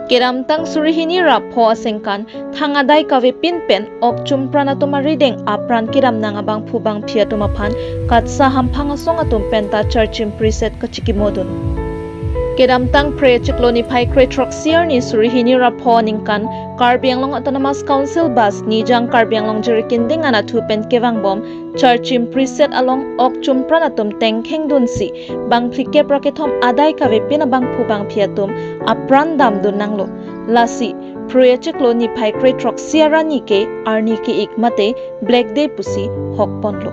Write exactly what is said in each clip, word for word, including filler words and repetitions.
Kedamtang suri hini ra pho asengkan thang adai kavepin pen ok chumpran atum arideng apran kedam nang abangphu bangphi atum aphan KATSSA hamphang asong atum penta charchim priset kachikimodun. Kedamtang Phre chiklo niphai kre throksi arni suri hini ra pho aningkan Karbi Anglong Autonomous Council bus Nijang Karbi Anglong Jirikinding anathu pen kevangbom charchim priset along ok chumpran atum tengkhengdunsi bangphlikep ra kethom adai kavepin abangphu bangphi atum apran damdun nanglo. Lasi Phre chiklo niphai kre throksi arni ke arni ke-ik mate Black Day pusi hokponlo.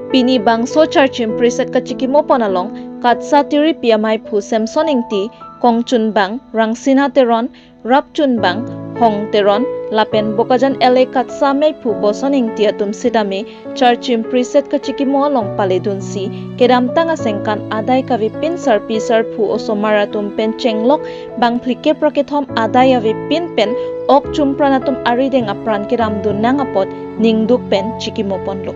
Pini bangso charchim priset kachikimopon along KATSSA tiripi amaiphu Samson Ingti, kongchunbang Rangsina Teron, rapchunbang Hong Teron lapen Bokajan L A KATSSA amaiphu Boson Ingti atum sitame charchim priset kachikimo along paledunsi kedamtang asengkan adai kavepin sarpi sarpo osomar atum pen chenglok bangphlikep ra kethom adai avepin pen ok chumpran atum arideng apran kedamdun nang apot ningduk pen chikimoponlo.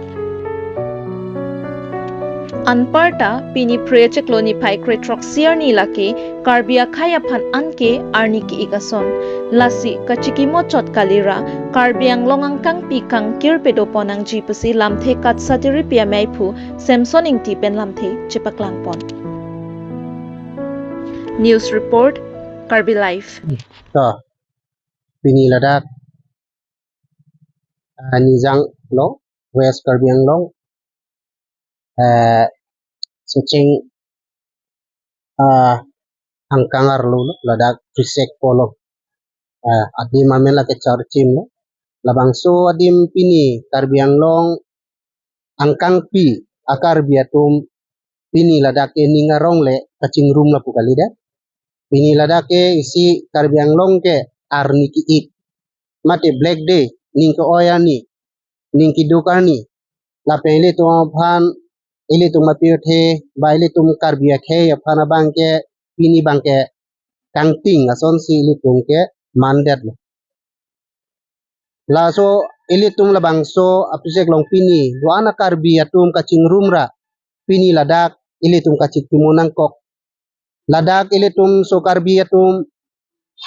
Anparta pini Phre chiklo niphai kre throksi arni lake Karbi akhei aphan anke arni ke-ik ason. Lasi kachikimo chot kali ra Karbi Anglong angkangpi kangkir pedopon nangji pusi lamthe KATSSA tiripi amaiphu Samson Ingti pen lamthe chepaklangpon. News report, Karbi Live. To, pini ladak, ah, Nijang along, West Karbi Anglong, eh, Socheng, ah, angkang arlo lo, ladak Trisek Polo, ah, adim amen lake charchim lo. Labangso adim pini Karbi Anglong angkangpi a-Karbi atum pini ladak ke ning arong le kachingrum lapu kalidet. Pini ladak ke isi Karbi Anglong ke arni ke-ik mate Black Day, ning ke-oi arni, ning keduk arni. Lapen ilitum aphan, ilitum apirthe ba ilitum Karbi akhei aphan abangke pini abangke kangting asonsi ilitum ke mandetlo. Laso ilitum labangso aprisek along pini do-an a-Karbi atum kachingrum ra pini ladak ilitum kachikimo nangkok. Ladak ilitum so Karbi atum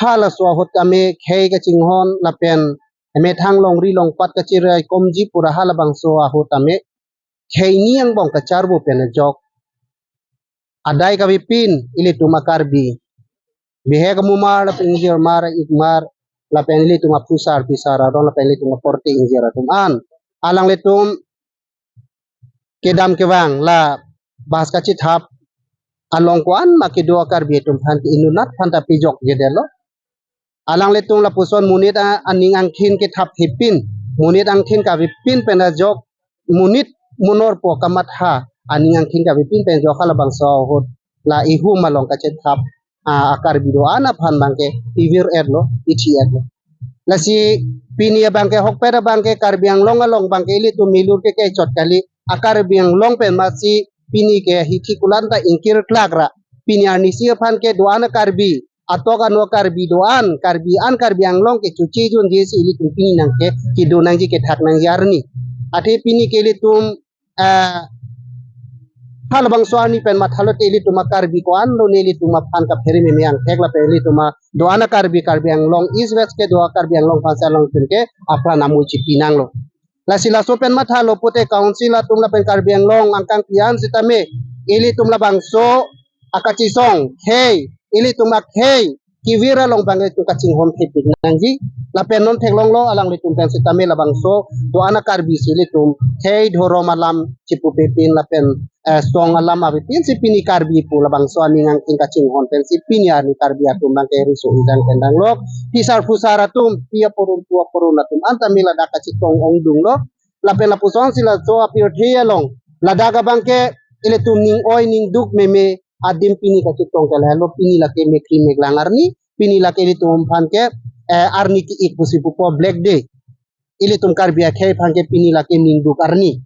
halaso ahut tame khei kachinghon lapen emethang longri longpat kachiraikomji pura halabangso ahut tame khei ni angbong kacharbo pen ajok adai kavepin ilitum a-Karbi. Bihek amumar lapen ingjirmar ikmar lapen ilitum aphusar phisar aron lapen ilitum aporte ingjir atum an. Alanglitum kedam kevang la bus kachithap along ko-an ma kedo a-Karbi atum aphan ke inutnat aphanta pejokjedetlo. Alanglitum lapuson monit a-, aning angkhin kethap hepin, monit angkhin kavepin pen ajok, monit monorpo kamatha aning angkhin kavepin pen ajok halabangso ahut la ihum along kachethap, ah, a-Karbi do-an aphan abangke ivir-etlo, ithi-etlo. Lasi pini abangke hokpet abangke Karbi Anglong along abangke ilitum milur ke kechot kali, a-Karbi Anglong pen masi pini ke hithi kulan ta ingkir klak ra. Pini arnisi aphan ke do-an a-Karbi, atok ano Karbi do-an, Karbi an Karbi Anglong ke chuchi junji si ilitum pini nangke kedo nangji kethak nangji arni. Athe pini ke ilitum, eh, halabangso arni pen mathalo te ilitum a-Karbi ko-an lo ne ilitum aphan kaphere meme angthek lapen ilitum a do-an a-Karbi, Karbi Anglong East West kedo a-Karbi Anglong aphan si alangtum ke apran amui chipi nanglo. Lasi laso pen mathalo pute council atum lapen Karbi Anglong angkangpi an sitame ilitum labangso akachisong khei, ilitum akhei kevir along abang ilitum kachinghon thepik nangji. Lapen non theklonglo alanglitum pen sitame labangso do-an a-Karbi si ilitum khei dhorom alam chipupe pin lapen, eh, song alam avepin si pini Karbi pu labangso aning angkhin kachinghon pen si pini arni Karbi atum abangke riso ejang pen danglok. Phisar phusar atum, pi apurun pu apurun atum an tame ladak kachetong ongdunglo. Lapen lapuson si laso apirthe along ladak abangke ilitum ning oi ning duk meme adim pini kachetong ke lahelo, pini lake mekkri meklang arni, pini lake ilitum aphan ke, eh, arni ke-ik pusi pupo Black Day. Ilitum Karbi akhei aphan ke pini lake ning duk arni.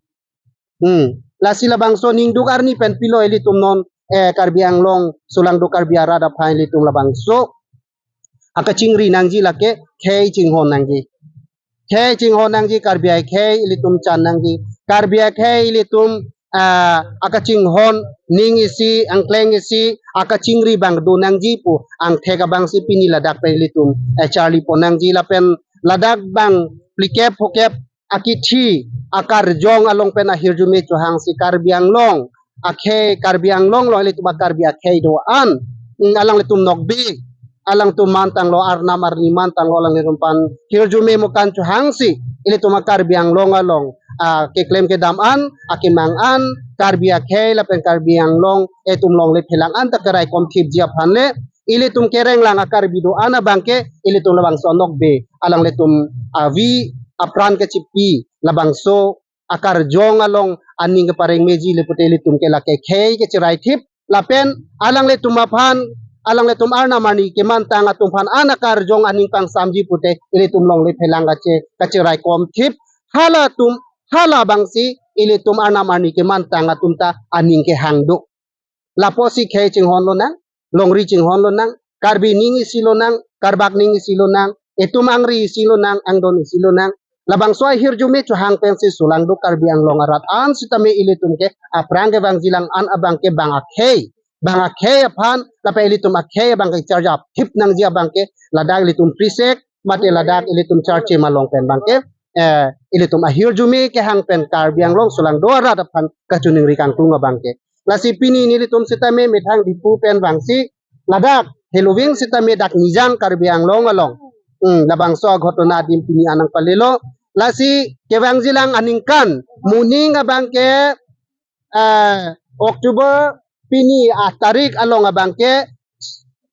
Hmm. Lasi labangso ning duk arni pen pilo ilitum non, eh, Karbi Anglong, Solangdo Karbi arat aphan ilitum labangso akachingri nangji lake khei chinghon nangji. Khei chinghon nangji Karbi akhei ilitum chan nangji. Karbi akhei ilitum ah, akachinghon ning isi, angkleng isi, akachingri abang do nangji pu angthek abangsi pini ladak pen ilitum, eh, charli pon nangji lapen ladak bang phlikep phokep akithi akarjong along pen ahirjume chohangsi Karbi Anglong akhei, Karbi Anglong along ilitum a-Karbi akhei do-an, mm, alanglitum nokbe, alangtum mantanglo, arnam arni mantanglo, alanglitum aphan hirjume mukan chohangsi ilitum a-Karbi Anglong along, ah, keklem kedam an, akemang an, Karbi akhei lapen Karbi Anglong etum longle phelang an ta keraikom thipji aphan le, ilitum kerenglang a-Karbi do-an abangke ilitum labangso nokbe, alanglitum avi apran kachipi, labangso akarjong along aning kepareng meji le pute ilitum ke lake khei kecherai thip lapen alanglitum aphan, alanglitum arnam arni kemantang atum aphan an akarjong aning pangsamji pute ilitum longle phelang kache, kacheraikom thip, halatum, halabangsi ilitum arnam arni kemantang atum ta aning kehang do. Lapusi khei chinghon lonang, longri chinghon lonang, Karbi ning isi lonang, Karbak ning isi lonang, etum angri isi lonang, angdon isi lonang. Labangso ahirjume chohang pensi sulang do Karbi Anglong arat an sitame ilitum ke aphrang kevangjilang an abangke bang akhei, bang akhei aphan, lapen ilitum akhei abangke charjap thip nangji abangke ladak ilitum prisek, mate ladak ilitum charche malong pen abangke, eh, ilitum ahirjume kehang pen Karbi Anglong sulang do arat aphan kachiningri kangtung abangke. Lasi pini nelitum sitame methang Diphu pen vangsi ladak heloving sitame dak Nijang Karbi Anglong along, hmm, labangso aghotona adim pini an nangpalelo. Lasi kevangjilang aningkan moning abangke, eh, October pini atarik along abangke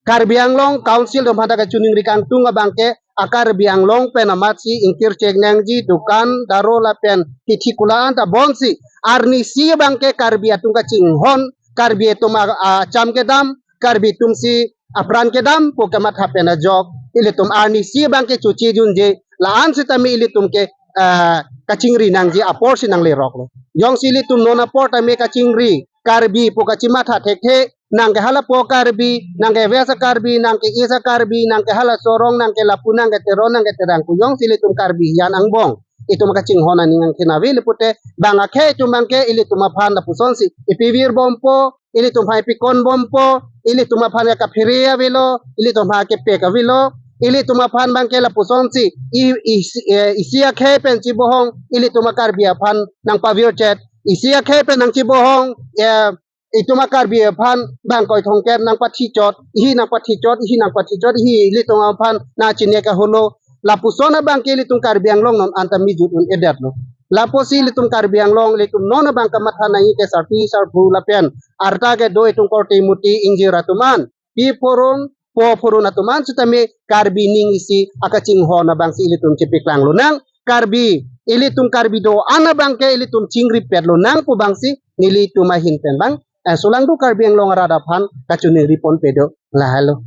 Karbi Anglong Council atum aphanta kachiningri kangtung abangke a-Karbi Anglong pen amatsi ingkir chek nangji dukan daro lapen kithi kula anta bonsi arnisi abangke Karbi atum kachinghon, Karbi atum a, acham kedam, Karbi atumsi apran kedam pu kamatha pen ajok ilitum arnisi abangke choche junje la-an sitame ilitum ke, ah, kachingri nangji apor si nanglerok lo. Jongsi ilitum non apor tame kachingri Karbi pu kachimatha thekthe, nang ke halapo Karbi, nang ke West a-Karbi, nang ke East a-Karbi, nang ke halaso arong, nang ke lapu, nang ke Teron, nang ke Terang pu jongsi ilitum Karbi hiyan angbong itum kachinghon aning angkhin ave le pute bang akhei atum abangke ilitum aphan lapusonsi ipi virbompo, ilitum aphan ipikon bompo, ilitum aphan ya kaphere avelo, ilitum aphan kepek avelo, ilitum aphan abangke lapusonsi i, i, eh, isi akhei pen chibohong, ilitum a-Karbi aphan nangpavirchet, isi akhei pen nangchibohong, eh, itum a-Karbi aphan bang koi thongket nangpathichot, ihi nangpathichot, ihi nangpathichot, ihi ilitum aphan nangchinek aholo. Lapuson abangke ilitum Karbi Anglong non anta mijut un-edetlo. Lapusi ilitum Karbi Anglong, ilitum non abang kamatha nangji ke sarpi sarpo lapen arta kedo itum korte muti ingjir atum an, pi phurun, po phurun atum an sitame Karbi ning isi akachinghon abangsi ilitum chepeklang lonang. Karbi, ilitum Karbi do-an abangke ilitum chingripet lonang pu abangsi nelitum ahin pen abang, eh, sulang do Karbi Anglong arat aphan kachiningri ponpe do. Lahelo.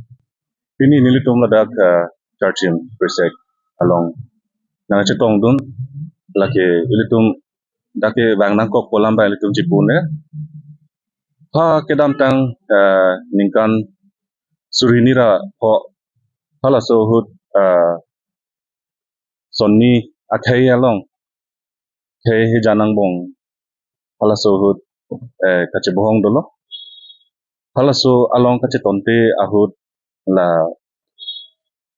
Pini nelitum ladak, eh, Charchim Prisek along nangchetongdun, lake ilitum dak kevang nangkokpo alam abang ilitum chipune. Ha kedamtang, eh, ningkan suri hini ra pho halaso ahut, eh, sonni akhei along khei hijan angbong halaso ahut, eh, kachebohong dolo. Halaso along kachetonte ahut la,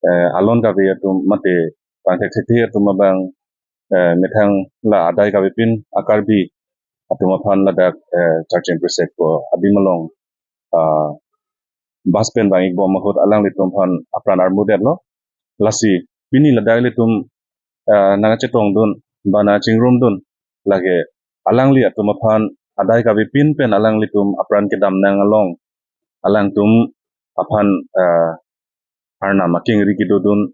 eh, alon kave atum mate pangthek thekthe atum abang, eh, methang la adai kavepin a-Karbi atum aphan ladak, eh, Charchim Prisek pu adim along, ah, bus pen vang-ikbom ahut alanglitum aphan apran armudetlo. Lasi pini ladak ilitum, ah, nangchetongdun, ba nangchingrumdun, lake alangli atum aphan adai kavepin pen alanglitum apran kedamnang along alangtum aphan, ah, arnam akengri kedodun,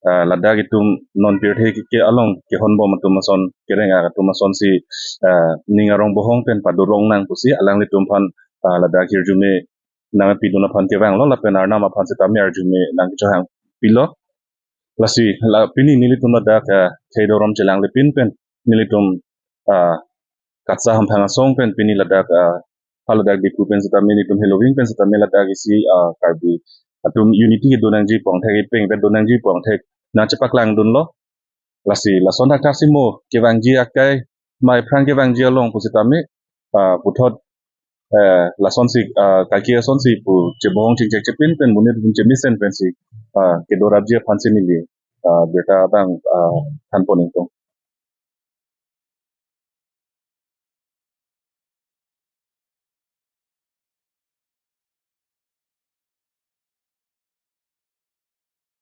ah, ladak itum non pirthe ke, ke along kehonbom atum ason, kereng atum asonsi, ah, ning arong bohong pen padorong nang pusi alanglitum aphan, ah, ladak hirjume nangpidun aphan kevanglo lapen arnam aphan sitame arjume nangkechohang pilo. Lasi la pini nelitum ladak, ah, khei dorom chelang lepin pen nelitum, ah, Katsa Hamphang Asong pen pini ladak, ah, haladak Diphu pen sitame nelitum heloving pen sitame ladak isi, ah, Karbi atum unity kedo nangji pu angthek, ipeng vet do nangji pu angthek nangchepaklangdunlo. Lasi lason thakthak si mo kevangji akai mai aphrang kevangji along pusitame ah, puthot, eh, lasonsi, ah, kaki asonsi pu chebohong chingchek chepin pen monit atum chemesen pensi, ah, kedorapji aphansi neli, ah, birta abang, ah, thanpon ingtung.